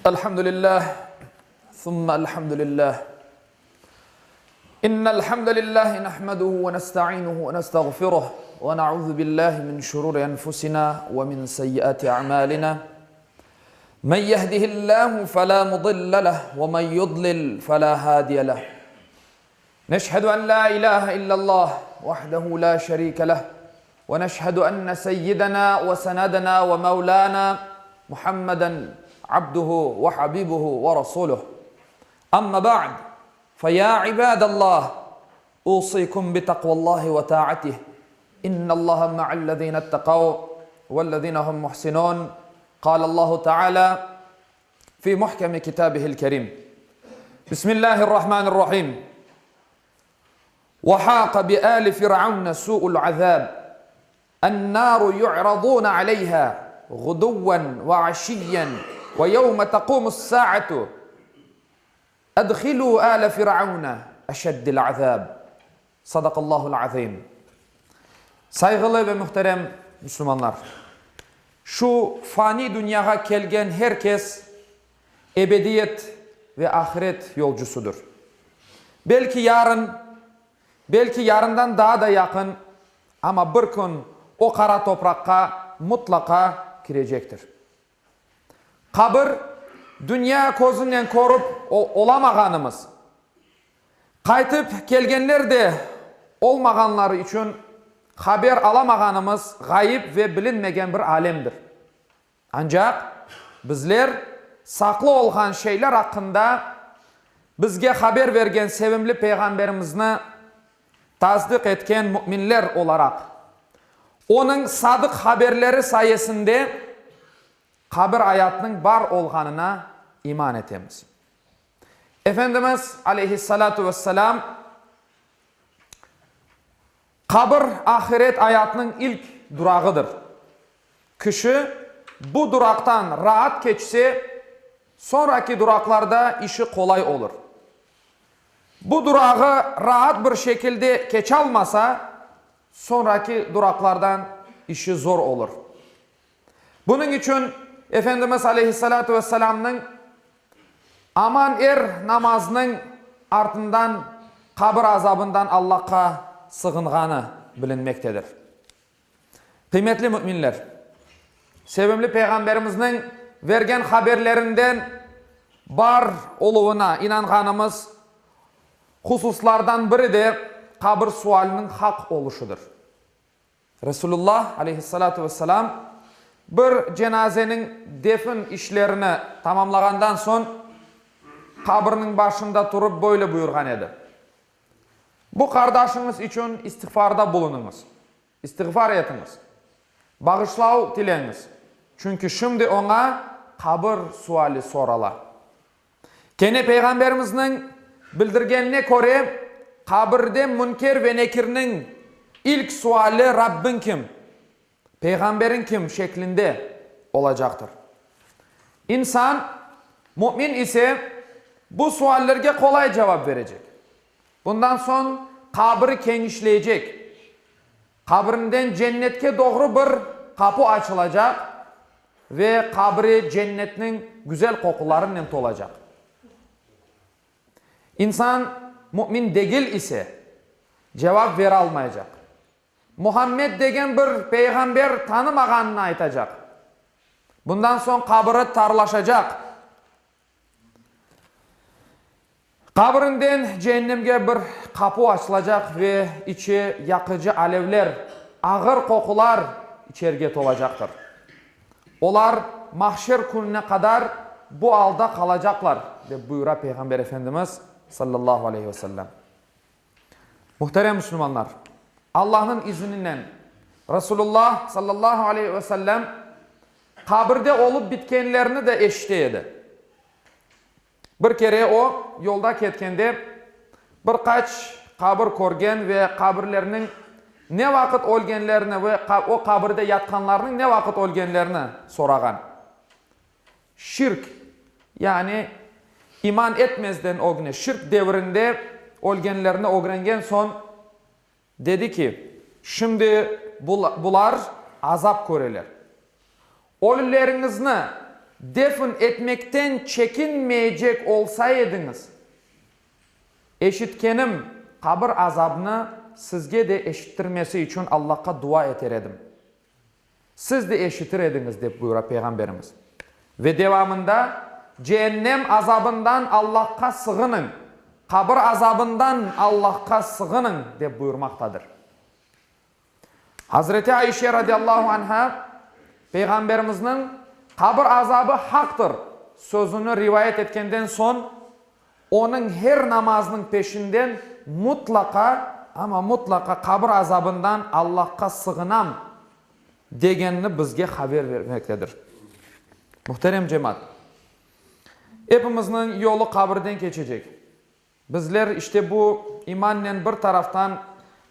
الحمد لله ثم الحمد لله إن الحمد لله نحمده ونستعينه ونستغفره ونعوذ بالله من شرور أنفسنا ومن سيئات أعمالنا من يهده الله فلا مضل له ومن يضلل فلا هادي له نشهد أن لا إله إلا الله وحده لا شريك له ونشهد أن سيدنا وسندنا ومولانا محمدا عبده وحبيبه ورسوله أما بعد فيا عباد الله أوصيكم بتقوى الله وطاعته إن الله مع الذين اتقوا والذين هم محسنون قال الله تعالى في محكم كتابه الكريم بسم الله الرحمن الرحيم وحاق بآل فرعون سوء العذاب النار يعرضون عليها غدوا وعشيا ويوم تقوم الساعة أدخلوا آل فرعون أشد العذاب صدق الله العظيم Sayğılı ve muhterem Müslümanlar! Şu fani dünyağa kelgen her kes ebediyet ve ahiret yolcusudır. Belki yarın, belki yarından daa da yaqın, amma bir kün o qara topraqqa mutlaqa kirecektir. Qabir, dünya közünen körip olamağanımız, qaytıp kelgenler de olmağanları içün haber alamağanımız ğayıp ve bilinmegen bir alemdir. Ancaq bizler saqlı olğan şeyler aqqında bizge haber bergen sevimli Peyğamberimizni tasdiq etken müminler olaraq, onıñ sadıq haberleri sayesinde qabir ayatınıñ bar olğanına iman etemiz. Efendimiz, aleyhissalâtu vesselâm, Qabir, ahiret ayatınıñ ilk durağıdır. Kişi bu duraqtan raat keçse, soñraki duraqlarda işi qolay olur. Bu durağı raat bir şekilde keçalmasa, soñraki duraqlardan işi zor olur. Bunıñ içün Efendimiz aleyhissalâtu vesselâmnıñ Aman er namaznıñ artından qabir azabından Allahqa sığınğanı bilinmektedir. Qıymetli müminler! Sevimli Peyğamberimizniñ vergen haberlerinden bar oluvına inanğanımız hususlardan biri de qabir sualiniñ haq oluşıdır. Resulullah, aleyhissalâtu vesselâm, bir cenazeniñ defin işlerini tamamlağandan soñ, qabirniñ başında turıp böyle buyurğan edi, Bu qardaşıñız içün istiğfarda bulunıñız, istiğfar etiñiz, bağışlav tileñiz, çünki şimdi oña qabir suali sorala. Kene Peyğamberimizniñ bildirgenine köre, qabirde Münker ve Nekirniñ ilk suali Rabbiñ kim? Peyğamberiñ kim? şeklinde olacaqtır. İnsan, mümin ise bu suallerge qolay cevap berecek. Bundan soñ qabri kenişleycek. Qabrinden cennetke doğru bir qapu açılacaq ve qabri cennetniñ güzel qoqularınen tolacaq. İnsan mümin degil ise, cevap beralmaycaq. Muhammed degen bir peyğamber tanımağanını aytacaq. Bundan soñ qabri tarlaşacaq. Qabrinden ceennemge bir qapu açılacaq ve içi yaqıcı alevler, ağır qoqular içerge tolacaqtır. Olar mahşer kününe qadar bu alda qalacaqlar, dep buyura Peyğamber Efendimiz, sallallahu aleyhi ve sellem. Muhterem müslümanlar! Allahnıñ izininen Resulullah, sallallahu aleyhi ve sellem, qabirde olıp bitkenlerni de eşite edi. Bir kere o, yolda ketkende, bir qaç qabir körgen ve qabirlerniñ ne vaqıt ölgenlerini ve o qabirde yatqanlarnıñ ne vaqıt ölgenlerini sorağan. Şirk, yani iman etmezden ögne, şirk devirinde ölgenlerini ögrengen soñ, Dedi ki, Şimdi bular azap köreler. Ölüleriñizni. Defn etmekten çekinmeycek olsa ediñiz, eşitkenim qabir azabını sizge de eşittirmesi içün Allahqa dua eter edim. Siz de eşitir ediñiz, dep buyura Peyğamberimiz. Ve devamında, Ceennem azabından Allahqa sığınıñ, qabir azabından Allahqa sığınıñ, dep buyurmaqtadır. Hazreti Ayşe radiyallahu anha Peyğamberimizniñ, Qabir azabı haqtır sözüni rivayet etkenden soñ, onıñ her namaznıñ peşinden mutlaqa, amma mutlaqa qabir azabından Allahqa sığınam degenini bizge haber bermektedir. Muhterem cemaat! Epimizniñ yolu qabirden keçecek. Bizler işte bu imannen bir taraftan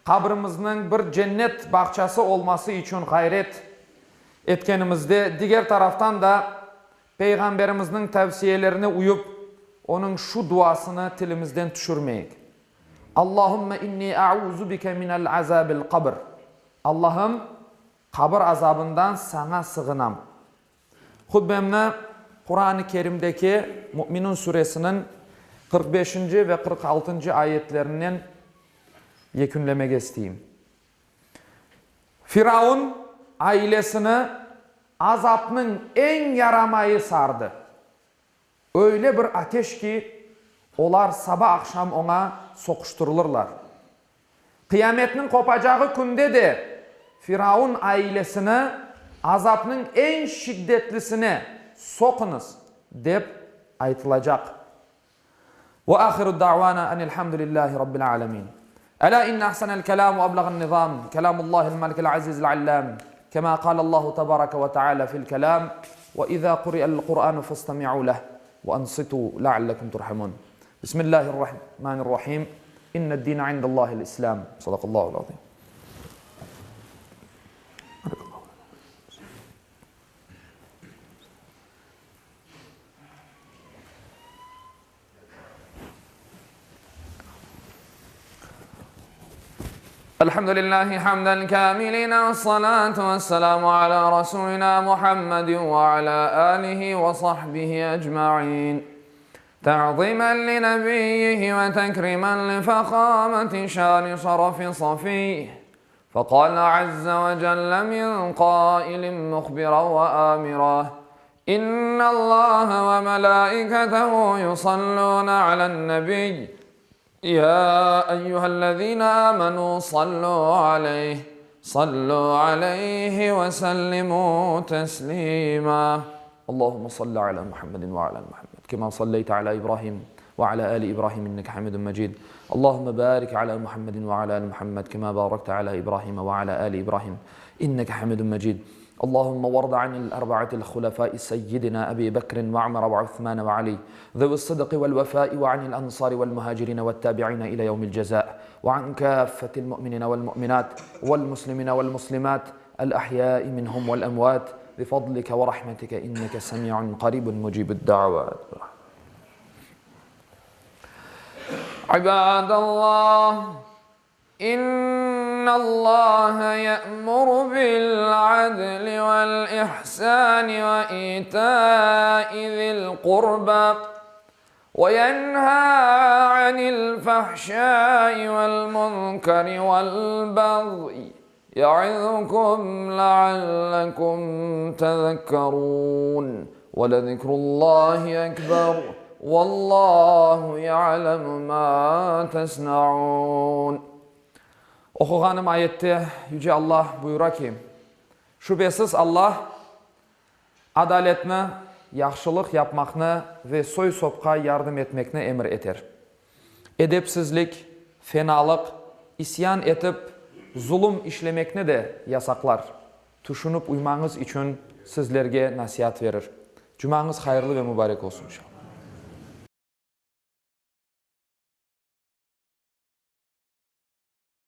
qabrimizniñ bir cennet bağçası olması içün ğayret etkenimizde, diger taraftan da Peyğamberimizniñ tavsiyelerine uyıp, onıñ şu duasını tilimizden tüşürmeyik, Allahümme inni a'uzu bike minel azabil qabr, Allahım, qabir azabından Saña sığınam. Hutbemni Quran-ı Kerimdeki Müminun suresiniñ 45-nci ve 46-ncı ayetlerinen yekünlemege isteyim. Firaun ailesini azapnıñ eñ yaramayı sardı. Öyle bir ateş ki, olar saba-aqşam oña soquştırılırlar. Qıyametniñ qopacağı künde de Firaun ailesini azapnıñ eñ şiddetlisine soquñız, dep aytılacaq. Ve ahiru da'vana enilhamdülillahi rabbil alemin. Ela inne ahsenel kelam ve ebleğen nizam, kelamullahil melikil azizil allam, kema kalallahu tebareke ve teala fil kelam, ve iza kuri'el Kur'anu festemi'u leh ve ansitu leallekum turhamun. Bismillahirrahmanirrahim. İnned-dine indallahil İslam. Sadakallahul azim. الحمد لله حمدا كاملين والصلاة والسلام على رسولنا محمد وعلى آله وصحبه أجمعين تعظيما لنبيه وتكريما لفخامة شان شرف صفيه فقال عز وجل من قائل مخبرا وآمرا إن الله وملائكته يصلون على النبي يا أيها الذين آمنوا صلوا عليه صلوا عليه وسلموا تسليما اللهم صل على محمد وعلى محمد كما صليت على إبراهيم وعلى آل إبراهيم إنك حميد مجيد اللهم بارك على محمد وعلى آل محمد كما باركت على إبراهيم وعلى آل إبراهيم إنك حميد مجيد اللهم وارض عن الأربعة الخلفاء سيدنا أبي بكر وعمر وعثمان وعلي ذوي الصدق والوفاء وعن الأنصار والمهاجرين والتابعين إلى يوم الجزاء وعن كافة المؤمنين والمؤمنات والمسلمين والمسلمات الأحياء منهم والأموات بفضلك ورحمتك إنك سميع قريب مجيب الدعوات عباد الله إن الله يأمر بالعدل والإحسان وإيتاء ذي القربى وينهى عن الفحشاء والمنكر والبغي يعظكم لعلكم تذكرون ولذكر الله أكبر والله يعلم ما تصنعون Oquğanım ayette Yüce Allah buyura ki, Şübesiz Allah adaletni, yahşılıq yapmaqnı ve soy-sopqa yardım etmekni emir eter. Edepsizlik, fenalıq, isyan etip, zulum işlemekni de yasaqlar. Tüşünip uymañız içün sizlerge nasiat verir. Cumañız hayırlı ve mubarek olsun, inşallah.